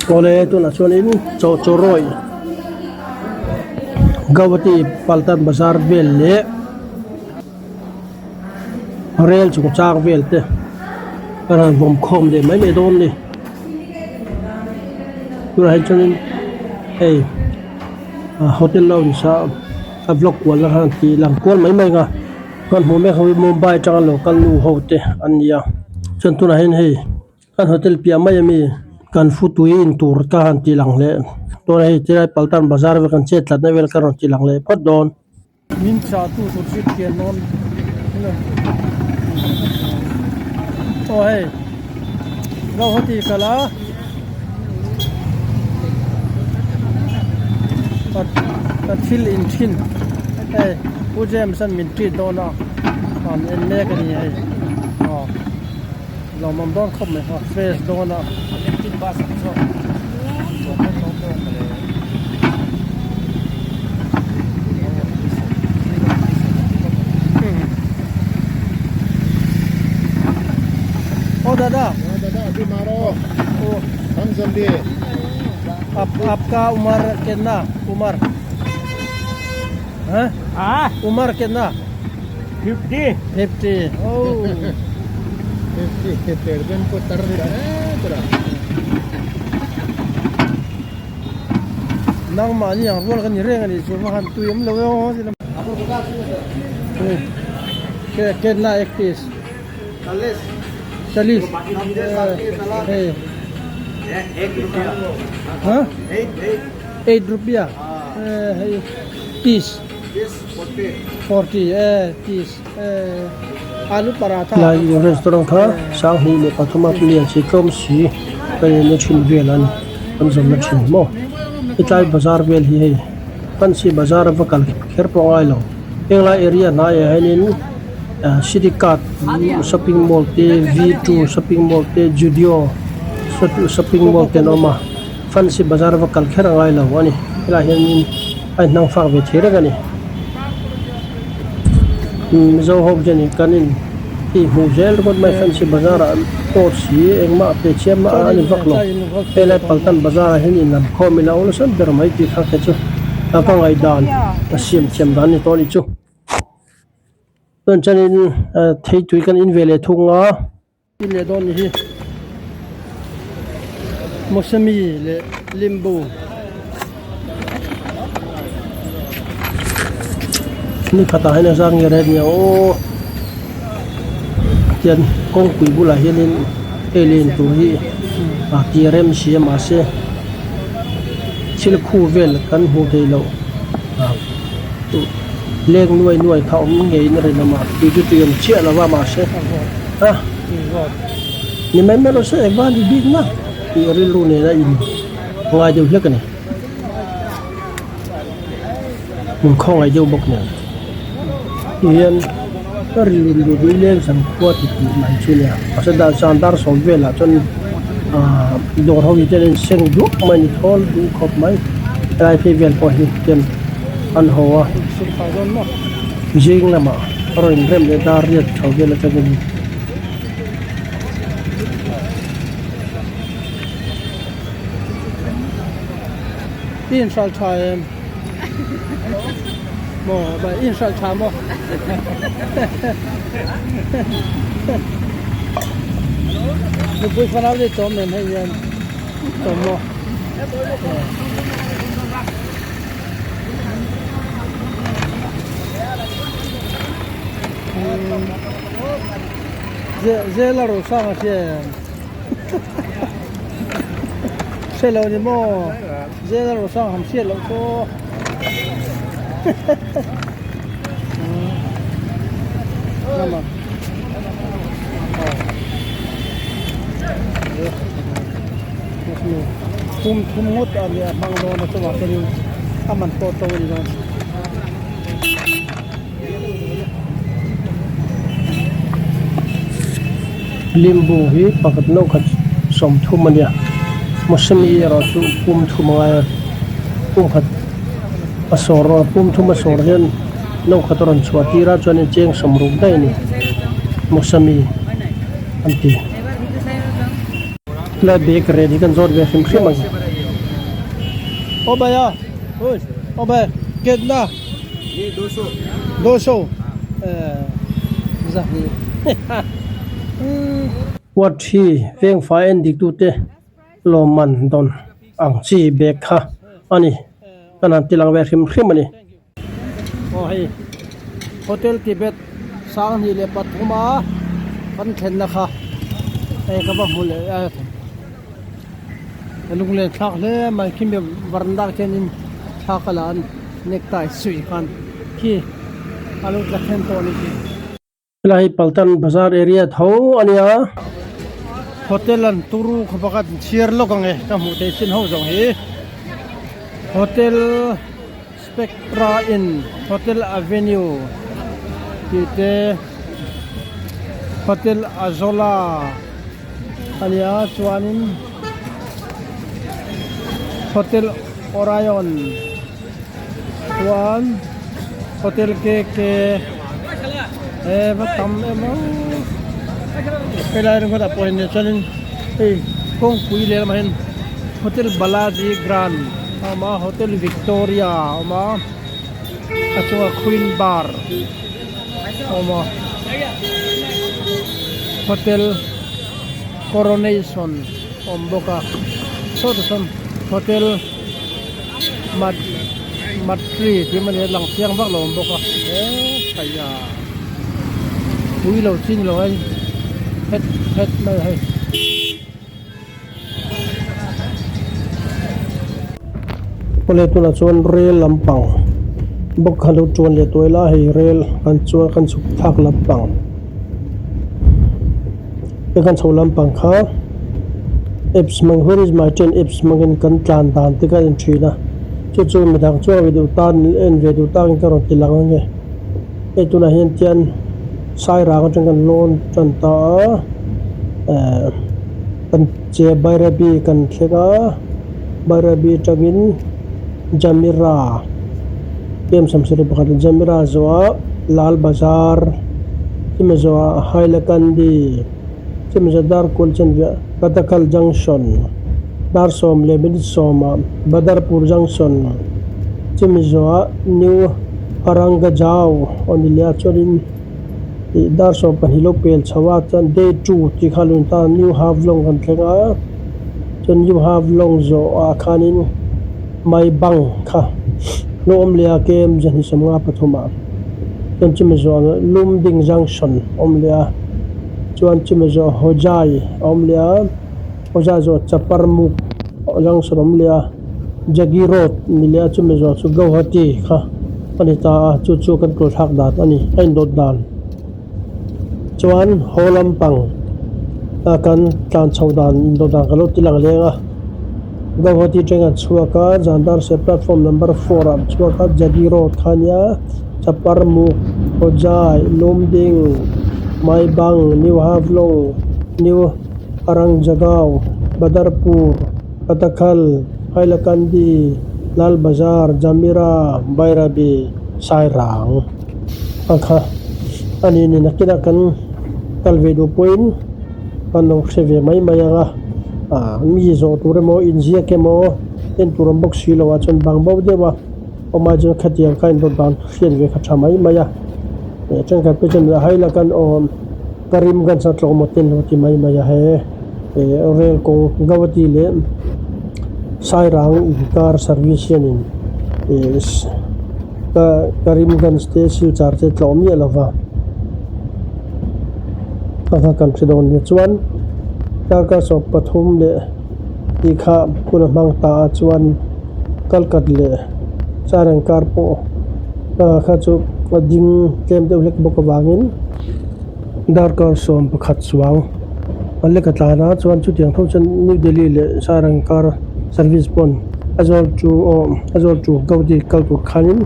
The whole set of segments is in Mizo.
Awle tunah chuanin chaw chaw rawih Guwahati Paltan bazar vel leh rel chungchang vel te a rawn vawm khawm leh mai mai dawn a ni tunah hian chuanin hei hotel lounge a a vlog kual na khan tih lang kual mai mai ang a kan hmuh mek ho hi Mumbai atanga lo kal nu ho te an ni a chuan tunah hian hei kan hotel piah mai ami kan futui in tur ka han tih lang leh tunah hei tilai Paltan bazar vel kan chet tlatna vel ka rawn tih lang leh phawt dawn. Min chah tu tur chu thian nawn aw hei Guwahati kal a ka thil in thin hei Pu James an min treat dawn a an en mek a ni hei aw lawmawm dawn khawp mai kha fresh dawn a. ओ दादा दादा अभी मारो ओ हम जल्दी आप आपका उम्र कितना उम्र है हाँ उम्र कितना फिफ्टी फिफ्टी ओ फिफ्टी तेरे को तर पूरा Nangmah ni ang rual ka ni reng a nih chu va han tui awm lo e aw Kerala ek piece chalis hei ha eight rupiah hei piece forty e piece alu paratha Lai restaurant kha sanghnih leh pathum a lian si tlawm si ka en na thin vel a ni kan zawm na thin maw hetlai bazar vel hi hei fancy bazar a va kal kher pawh a ngai lo henglai area hnaiah hianin ah city card shopping mall te v two shopping mall te zudio shopping mall te an awm a fancy bazar a va kal kher a ngai lo a ni helaiah hianin a inhnang fak ve thei reng a ni mizo ho hian kan in tih hmuh zel ringawt mai fancy bazar ah tawt si engmah pe chiam a ani vak lo helai paltan bazar ah hian in lam khawm ila awlsam ber mai tih kha kha chu a ka ngaihdan a siam thiam dan a ni tawh a nih chu chuan chuanin theitui kan in ve leh thung a. In leh dawn ni hi Mosami leh Limbu. Ni khatah hian a zar nge reng nia aw tian kawngpui bulah hianin hei leh in tur hi a ti rem si a mahse thil khu vel kan hmuh theih loh leng nuai nuai kha awm ngeiin a rinawm a tui chu tui awm chiah lo va mahse a ni mai mai lo se eng va ni bik na tih rilru nena in ngai deuh hlek a ni min khawngaih deuh bawk nen tihian ka rilru lut leng zan khua ti tih mai chu nia mahse dar zan dar sawm velah chuan ahh dawr ho hi te an inseng duak mai a ni thawl duh khawp mai helai phei vel pawh hi ten an haw a zing lamah a rawn inrem leh dar riat chho vel atangin. I inhralh tha em? Maw ba i inhralh tha maw? Nupui fanau te chawm nen hei hian chawm maw? Zela Rosanga hria em? Hre lo ni maw? Zela Rosanga han hriat loh chu. Nama. Thum thum ngawt a nia hmang dawn a chuvang chuanin a man tawh tawh a ni dawn. Limbu hi pakhat no khat sawmthum a nia mawsami erawh chu pum thum a ngai a pum khat a sawr a pum thum a sawr hian no khat a rawn chhuah tir a chuanin cheng sawmruk daih a ni mawsami an ti. Helai bag rate hi kan zawt ve hrim hrim ang. Aw bhaiya oi aw bhai ketna do so zahnih Watch hi veng fai en dik tute lawmman dawn ang chi bag kha a ni. Kan han ti lang ve hrim hrim a ni. Aw hei Hotel Tibet 2003 a kan thlenna kha hei ka va hmu leh a lunglen thlak hle mai khimi varanda khianin thla ka la a necktie suih khan khi a lo tla then tawh a ni khi. Helai hi Paltan bazar area tho a nia. Hotel an turu khaw pakhat an chhiar lawk ang e ka hmuh theih chin ho zawng hi Hotel Spectra Inn Hotel Avenue tih te Hotel Azola a nia chuanin Hotel Orion. Chuan hotel KK he va tam em aw helai ringawt ah pawh hian chuanin hei kawngpui leh lamah hian hotel Balaji Grand a awm a hotel Victoria a awm a a chungah Queen Bar a awm a hotel Coronation a awm bawk a sawtah sawn hotel. Mat matri tih mawni a lang chiang vak lo awm bawk a he khaih a pui lo chin lo hei het het mai a hei. Awle tunah chuan rel lampang bawk kha lo tuan leh tawh ila hei rel kan chuan kan chhuk thlak lampang he kan chho lampang kha. Apps hmang where is my train apps hmangin kan tlan dan te ka en thin a chu chu midang chuan ve duh tan en ve duh takin ka rawn ti lang ange hei tunah hian tian sairang atang kan lawn tan ta a ehh kan che bairabi kan thleng a bairabi atangin jamira kem samsari pakhat jamira zawhah lal bazar chumi zawhah hailakandi. Chumi zawh dar kual chen viah Patakal Junction, dar 10:15 ah Badarpur Junction, chumi zawhah New Harangajao aw ni leh a chuanin ih dar 12 lo pel chho a chuan day 2 tih kha a lo in ta a New Havlong kan thleng a chuan New Havlong zawhah khanin Maibang kha lo awm leh a KM 253 ah chuan chumi zawhah Lumding Junction a awm leh a. Chuan chumi zawh Hojai a awm leh a, Hojai zawh Chaparmukh junction a awm leh a, Jagi road ni leh a chumi zawh chu Guwahati kha a ni ta a, chu chu kan kal thlak dan a ni, a indawt dan. Chuan haw lampang a kan tlan chhoh dan indawt dan ka lo ti lang leng a, Guwahati train a chhuak a, Jandarseh platform number 4 ah chhuak a, Jagi road kha a nia. Chaparmukh, Hojai, Lumding, Maibang, New Havlong, New Arangjagaon, Badarpur, Patakhal, Hailakandi, Lal Bazar, Jamira, Bairabi, Sairang a kha a ni ni nakinah kan kal ve duh pawhin kan lo hre ve mai mai ang a, ah mi zawh tur emaw inziak emaw en tur awm bawk si lo ah chuan bang bo deuh a. Awmai chuan khatiang kha in rawn dan hriat ve kha tha mai mai a, eh thenkhat pawh chuan a haila kan awm ka rim kan sa tlawm aw ten lo ti mai mai a he eh rail kawng Guwahati leh Sairang inkar service hianin eh ka Karimganj te Silchar te tlawm miah lova a kha kan hre dawn nia chuan darkar 13 leh tih kha hun a hmang ta a chuan. Kalkat leh Sairang kar pawh kha chu a ding tlem deuh hlek bawk avangin darkar 11 chuang a lek a tlan a chuan chutiang tho chuan New Delhi leh Sairang kar service pawn Aizawl to aw Aizawl to Guwahati kal tur khanin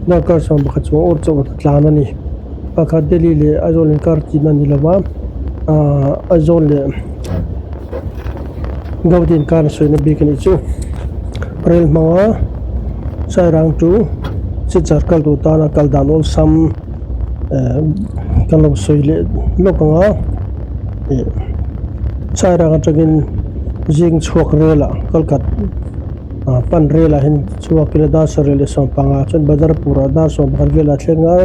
darkar 11 chuang awr chauh a tlan a ni pakhat Delhi leh Aizawl inkar tihna a ni lova ahh Aizawl leh. Guwahati inkar a sawina bik a nih chu rel hmanga Sairang to Silchar kal tur tana kal dan awlsam eh kan lo sawi leh lawk ang a ih Sairang atangin. Zing chhuak relah kalkat ah pan relah hian chhuak ila dar sarih leh sawmpangah chuan Badarpur ah dar sawmpakhat velah a thleng a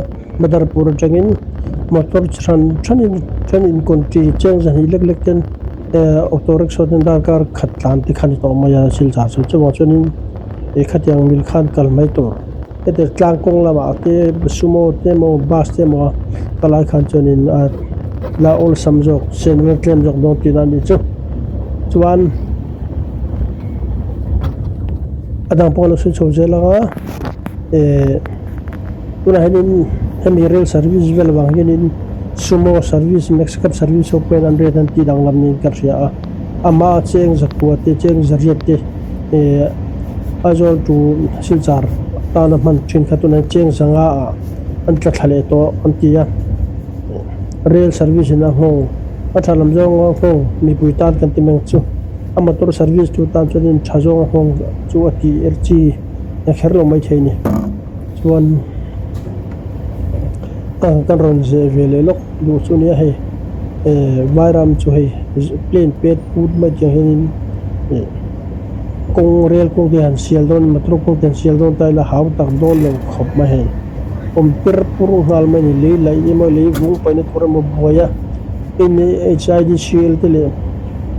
Badarpur atangin motor chi hran hranin then in kawnṭi cheng zahnih lek lek ten eh auto rickshaw ten darkar khat tlan te kha a ni tawh mai a silchar chu chuvang chuanin eh khatiang mil khan kal mai tur heti tlang kawng lamah te sumo te emaw bus te emaw kalai khan chuanin a la awlsam zawk sen vel tlem zawk dawn tihna a nih chu chuan a dang pawh a lo sawi chho zel ang a eh tunah hianin hemi rail service vel vang hianin sumo service maxi cab service ho pawhin an rate an tih danglam niin ka hria a amah a cheng zakua te cheng zariat te eh Aizawl to Silchar tana hman thin kha tunah hian cheng zanga ah an tla thla leh tawh an ti a rail service in a nghawng a tha lam zawng a nghawng mipui tan kan ti mai ang chu a motor service tu tan chuanin tha zawng a nghawng chu a tih er chi a kher lo maithei a ni chuan kan rawn zeh ve leh lawk duh chu nia hei eh vairam chu hei plane pet put mai tiang hianin ih kawng rel kawng te han sial dawn motor kawng te han sial dawn ta ila hau tak dawn lo khawp mai hei awm per pur nghal mai a ni lei laih emaw lei vung paihna tur emaw buai a N_H_I_D_C_L te leh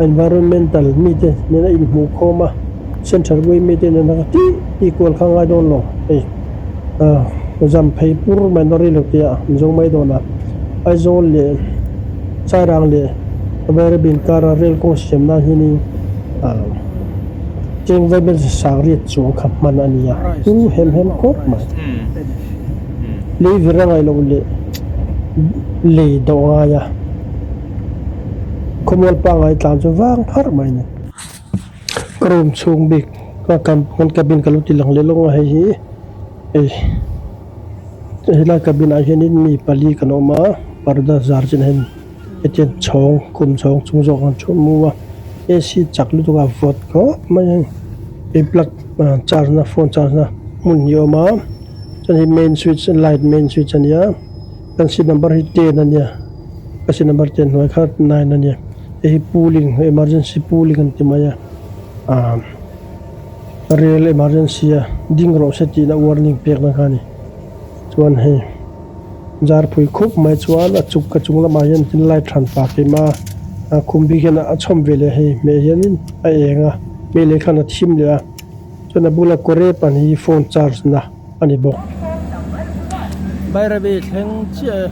environmental mite nena inhmuh khawm a central way mite nena ka tih tih kual kha a ngai dawn lo hei ah zam phei pur mai nawr rih lo tih ah an zo mai dawn a Aizawl leh Sairang leh Vairabin kara rail kawng siam nan hianin ah cheng vaibel sang riat chuang kha hman a ni a pu hem hem khawp mai lei vir a ngaih loh leh lei dawh a ngai a khawmual pangngai tlan chu vang pharh mai a ni. Ka room chhung bik ka kan cabin ka lo ti lang leh lawng a hei hi hei helai cabin ah hianin mi pali kan awm a parda zar chin ah hian hetiang chhawng khum chhawng chung zawk an thu mu a A_C chak lutuk a vawt khawp mai a hei plug charge na phone charge na hmun hi a awm a chuan hei main switch light main switch a nia kan seat number hi ten a nia ka seat number ten hnuai kha nine a nia. Hei hi pooling emergency pooling an ti mai a ah rail emergency a ding rawh se tihna warning pek na kha a ni chuan hei zar phui khup mai chuan a chuk a chung lamah hian tin light hran pah kem a a khum bik hian a chhawm ve leh hei hmeh hianin a eng a hmeh leh khan a thim leh a chuan a bula kawre pahnih hi phone charge na. a ni bawk. Bairabi thleng chiah e.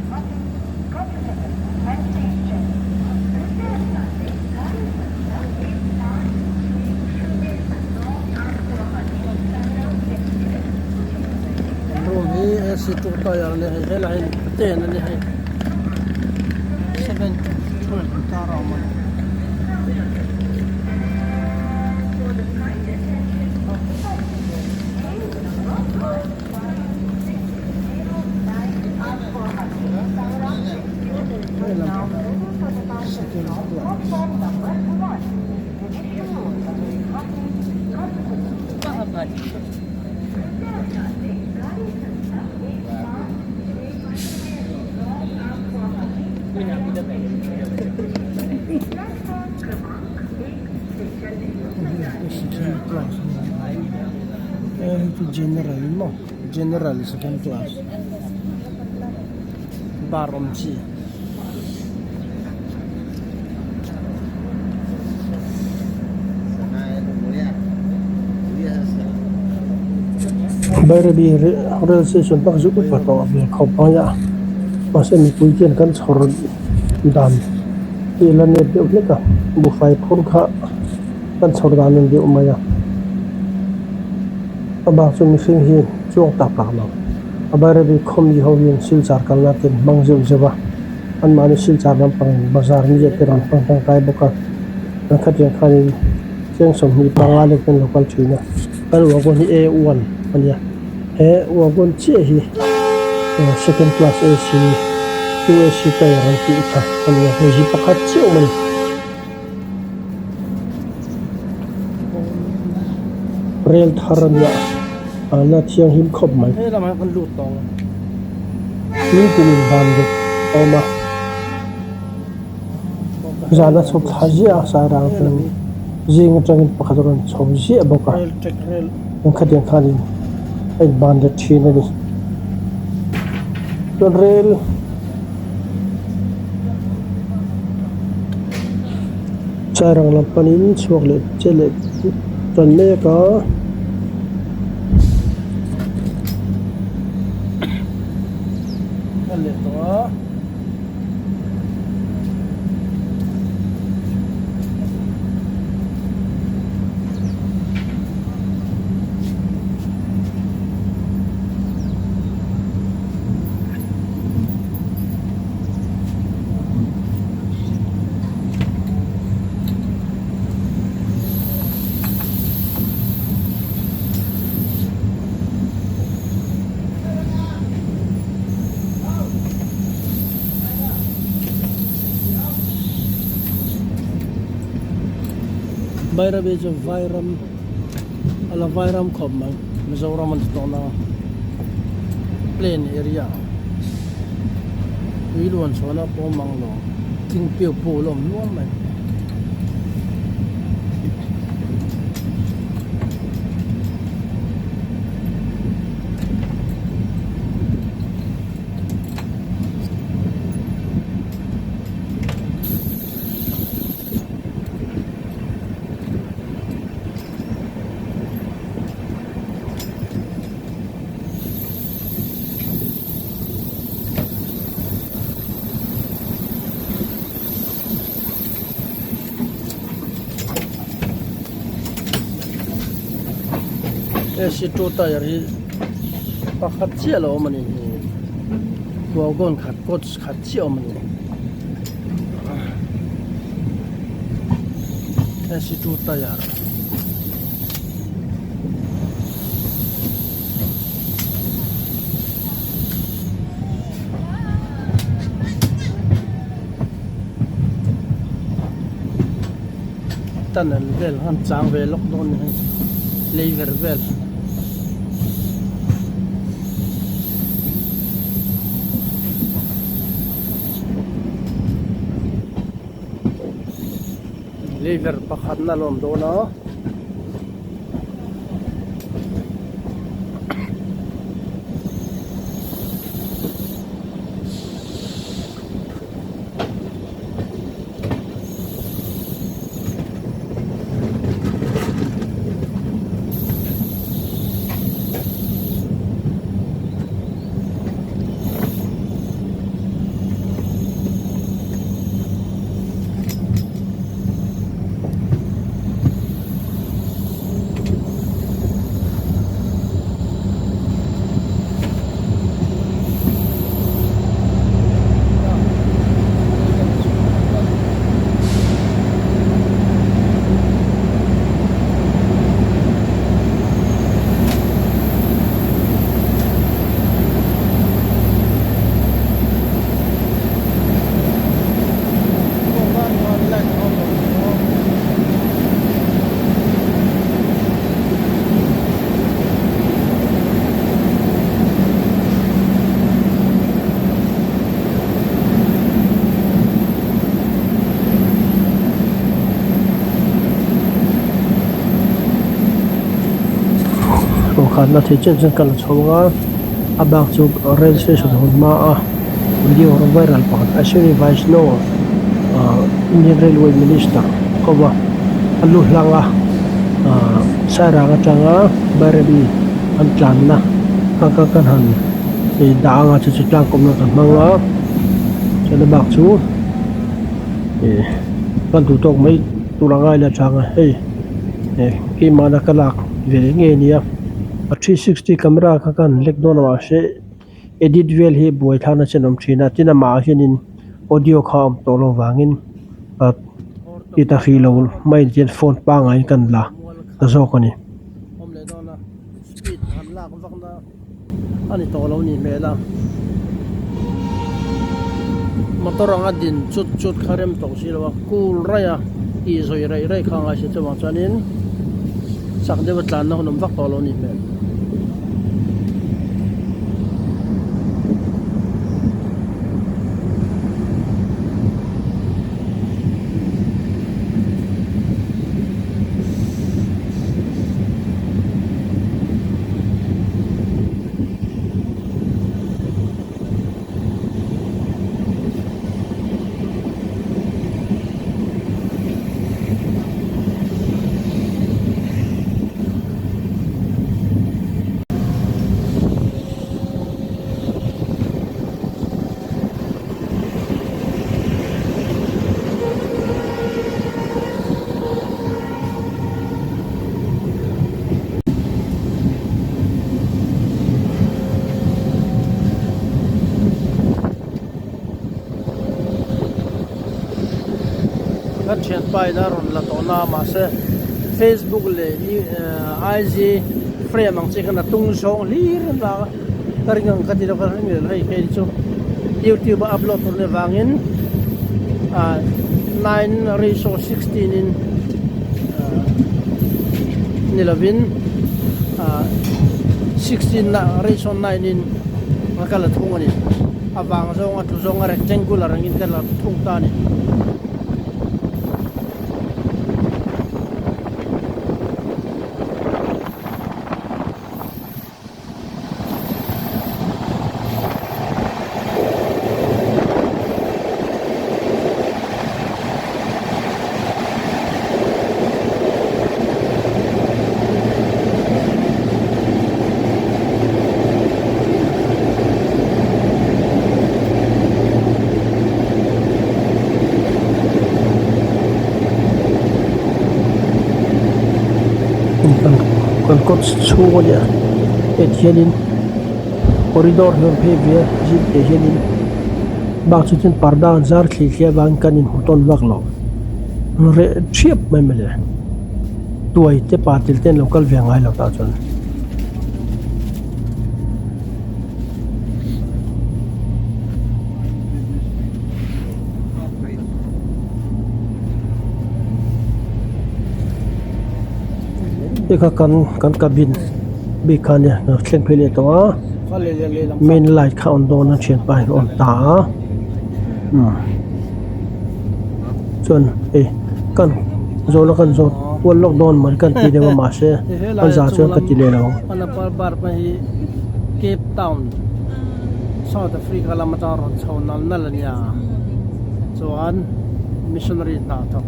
Room hi AC two tier a ni hei helai hi ten a ni hei 7 to 12 inkar a awm a ni. Hei chu general maw general second class bar awm chi. Bairabi rail station tak chu upa tawh a hmel khawp mai a mahse mipui te hian kan chhawr dan hi a la nep deuh hlek a buhfai phur kha. Kan chhawr dan an deuh mai a, a bak chu mihring hi chuang tak tak lo, a Bairabi khawmi ho hian silchar kalna te an hmang zeuh zeuh a, anmahni silchar lampang bazar mi te rawn hmang tangkai bawk a, an khatiang khanin cheng 25 lek an lo kal thin a, kan wagon hi A one a nia, he wagon chiah hi second class A_C two A_C tyre an tih kha a nia, hei hi pakhat chiah awm a ni. Rel thar a nia a la thianghlim khawp mai. Ni kumin van deuh a awm a zan a chhuk thla ziah a sairang chuan. Zing atangin pakhat a rawn chho ziah bawk a, engkhatiang khanin a inban let thin a ni. Chuan rel chairang lam panin chhuak leh che leh tan mek a. Kal leh tawh a. Bairabi chu vairam a la vairam khawp mai Mizoram a ni tawh na plain area tui luan chhuahna pawh awm ang lo thing piu pawh a la awm nual mai. AC two tyre hi pakhat chiah lo awm a ni wagon khat coach khat chiah awm a ni AC two tyre. Tunnel vel han chang ve lawk dawn ni hei leiver vel. Leiver pakhat na lawm dawn a. Dawhkan a thei chen chen ka la chho a a bak chu rail station hawn hma a video rawn viral pakhat Ashwini Vaishnaw ahh Indian railway minister ho a a lu hlang a ahh sairang atanga Bairabi an tlanna kha kha kan han ih dah anga chu chu tlang kawmna kan hmang a chuan a bak chu ih kan duh tawk mai tur a ngai la chang a hei eh keimahna ka lak ve ngei ania a 360 camera kha ka han lek dawn a mahse edit vel hi buai thlakna chen a awm thin a tin amah ah hianin audio kha a awm tawh loh vangin ah ti ta hrih lo mai hian phone pangaiin kan la ta zawk a ni. Speed han lak vakna a ni tawh lo ni hmel a motor anga din chut chut kha rem tawh si lo a cool raih a tih zawih raih raih kha a ngai si chuvang chuanin chak deuh a tlanna hun awm vak tawh lo ni hmel. thianpa in a rawn la tawh na a mahse Facebook leh IG frame ang chi khan a tung zawng hlir a lak a ka ring ang ka ti lo ka ring leh lo hei kei chu youtube a upload tur nih avangin ah 9 ratio 16 in ah ni lovin ah 16 ratio 9 in ka la thung a ni. A vang zawng a tlu zawng a rectangular angin ka la thung ta a ni. Kan kawt chhung a nia hei hianin corridor hi a awm phei ve a zim te hianin bak chu chuan parda an zar thli thliah avangin kan inhmu tawn vak lo reh thiap mai mawle. Tuai te pa tel te an lo kal ve ngai lo tah chuan. Hei kha kan kan cabin bik kha ania thleng phei leh tawh a main light kha a on dawn a thianpa hian a on ta a umm. Chuan hei kan zawhna kan zawt kual lawk dawn mai kan ti deuh a mahse a za chuan ka ti leh lo ang. Anapar bar pawh hi Cape Town South Africa lam atanga rawn chho nal nal a nia chuan missionary hna thawk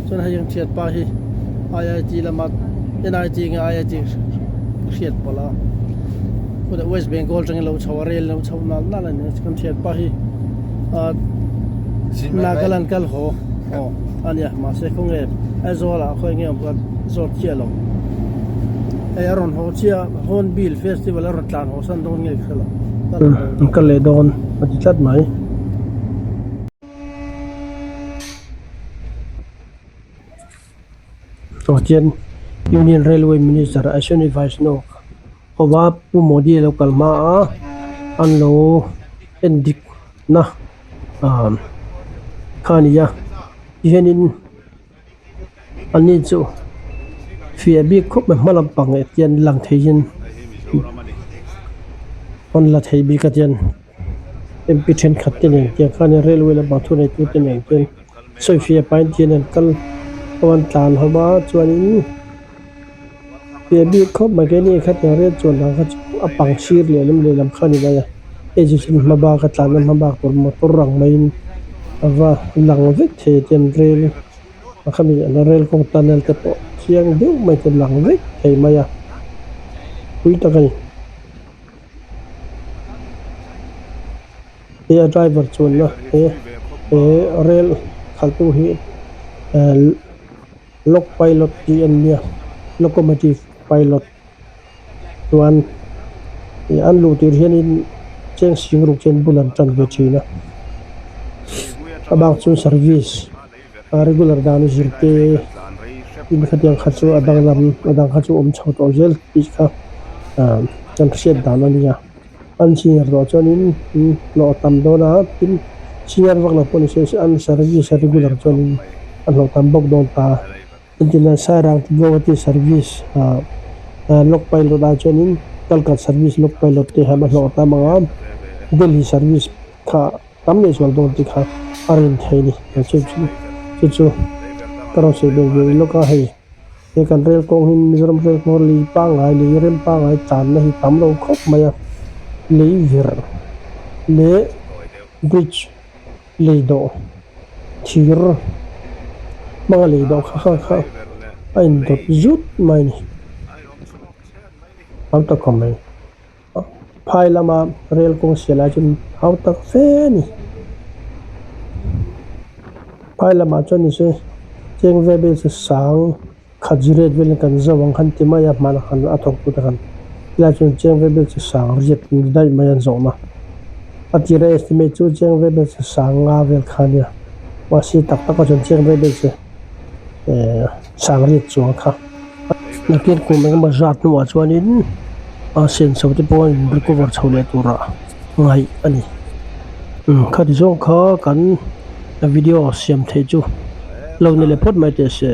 chuan hei ang thianpa hi IIT lama NIT nge IIT hriat pawlh a chutah West Bengal atangin lo chho a rail lo chho nal nal a ni kan thianpa hi ah. Nagaland kal haw aw a nia mahse khawnge Aizawl ah khawi nge awm ka zawt chiah lo hei a rawn haw chiah Hornbill festival a rawn tlan haw san dawn nge ka hre lo An kal leh dawn a ti tlat mai. Tawh hian Union Railway Minister Ashwini Vaishnaw Hova Pu Modi a lo kal hma a, an lo en dik na ah kha a ni a tihianin an ni chu fiah bik khawp mai hma lampang eh tian lang thei hian an la thei bik a tian M P thenkhat te nen tiang khan railway lampang thu nei tu te nen chuan sawi fiah pahin tian an kal ho an tlan ho a chuanin. Piah bik khawp mai keini khatiang riat chuan dang kha chu a pang sir lehlam lehlam kha a ni mai a hei chu chuan hma bak a tlanna hma bak tur motor ang maiin a va lang vek thei a tiang rel a khami rel kawng tunnel te pawh chiang deuh mai te lang vek thei mai a pui tak a ni. He a driver chuanna he he rel khalhtu hi ehh. Lok pilot tih an nia locomotive pilot chuan ih an luh tir hianin cheng sing ruk chuan bul an tan ve thin a a bak chu service a regular dan a zir te tin khatiang kha chu a danglam a dang kha chu awm chho tawh zel tih kha ah kan hriat dan a nia an senior tawh chuanin hlawh a tam dawn a tin senior vak lo pawh ni se an service a regular chuanin a hlawh tam bawk dawn ta engtin a sairang Guwahati service ah lok pilot ah chuanin Kalkat service lok pilot te hian a hlawh tam ang a Delhi service kha tam leh zual dawn tih kha a rin thei a ni chu chu ka rawn sawi ve ve lawk a hei. He kan rel kawng hi Mizoram rel kawng lei pangngai lei rem pangngai tlanna hi tam lo khawp mai a lei vir leh bridge lei dawh thir hmanga lei dawh kha kha kha a indawt zut mai a ni tam tak khawp mai phai lama rel kawng sial lai chuan hau tak fe a ni phai lamah chuan ni se cheng vel vel chu sang khat riat velin kan zo ang khan ti mai a hmanah khan a thawk tute khan tilai chuan cheng vel vel chu sang riat daih mai an zawhna a tira estimate chu cheng vel vel chu sang nga vel kha a nia mahse tak takah chuan cheng vel vel chu. Eh sangriat chuang kha nakin kum engemaw zat hnuah chuanin a senso te pawh a in recover chho leh turah ngaih a ni. Umm khati zawng kha kan video siam theih chu lo ni leh phawt mai teh se.